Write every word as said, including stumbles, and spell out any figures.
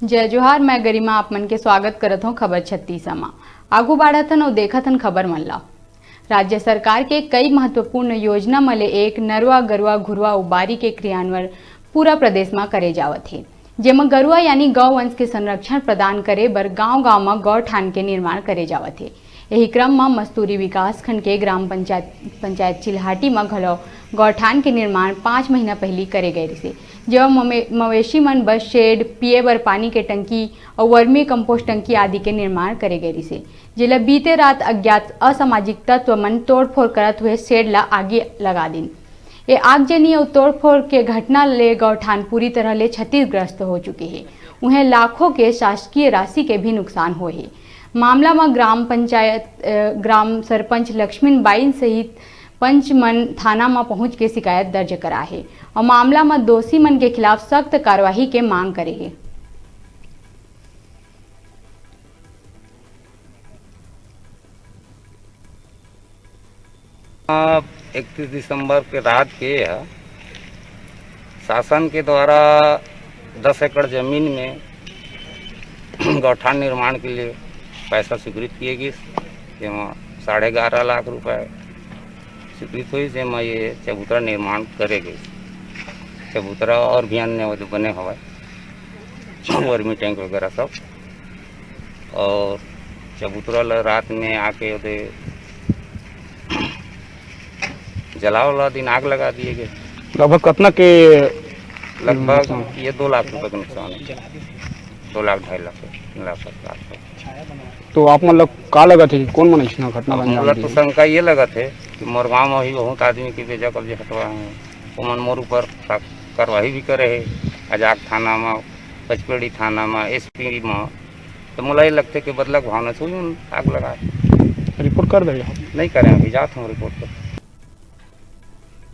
जय जोहार, मैं गरिमा आप मन के स्वागत करत हौं खबर छत्तीसा मा। आगू बाढ़त हन अउ देखत हन खबर मन ला। राज्य सरकार के कई महत्वपूर्ण योजना म ले एक नरवा गरुवा घुरवा अउ बारी के क्रियान्वयन पूरा प्रदेश म करे जावत हे, जेमा गरुवा यानी गौ वंश के संरक्षण प्रदान करे बर गांव-गांव म गौठान के निर्माण करे जावत हे। एही क्रम म मस्तूरी विकासखंड के ग्राम पंचायत, पंचायत चिल्हाटी म घलो गौठान के निर्माण पाँच महीना पहिली करे गए रिहिसे, जेमा ममे-, मवेशी मन बर शेड, पीए बर पानी के टंकी अउ वर्मी कंपोस्ट टंकी आदि के निर्माण करे गए रिहिसे, जेला बीते रात अज्ञात असामाजिक तत्व मन तोड़फोड़ करत हुए शेड ला आगी लगा दिन। ये आगजनी अउ तोड़फोड़ के घटना ले गौठान पूरी तरह ले क्षतिग्रस्त हो चुके हे। उहें लाखों के शासकीय राशि के भी नुकसान होए हे। मामला म ग्राम पंचायत, अ, ग्राम सरपंच लक्ष्मीन बाई सहित पंच मन थाना म पहुंच के शिकायत दर्ज करा हे अउ मामला म दोषी मन के खिलाफ सख्त कार्यवाही के मांग करे हे। अब इकतीस दिसंबर के रात के ह, शासन के द्वारा दस एकड़ जमीन में गौठान निर्माण के लिए पैसा स्वीकृत किए गिस, जेमा साढ़े ग्यारह लाख रुपए स्वीकृत होइस, जेमा ये चबूतरा निर्माण करे गिस। चबूतरा और भी अन्य जो बने हवय, वर्मी टैंक वगैरह सब, और चबूतरा ल रात में आके ओदे जलावला दिन आग लगा दिए गए। लगभग कतना के लगभग नुकसान? ये दो लाख रुपए का नुकसान है, दो लाख, ढाई लाख के, तीन लाख के आसपास। तो आप मन ल का लगत हे कि कोन मन अइसना घटना ल अब अंजाम मोला तो दिए? शंका ये लगत हे कि मोर गांव में ही बहुत आदमी के बेजा कब्जे हटवा हे, ओमन मोर ऊपर का-, कार्रवाई भी करे हे, अजाक थाना में, पचपेड़ी थाना में, एसपी में, तो मोला ये लगथे कि बदला के भावना से उमन आग लगा हे। रिपोर्ट कर दे आप? नहीं करे, अभी जात हूँ रिपोर्ट पर।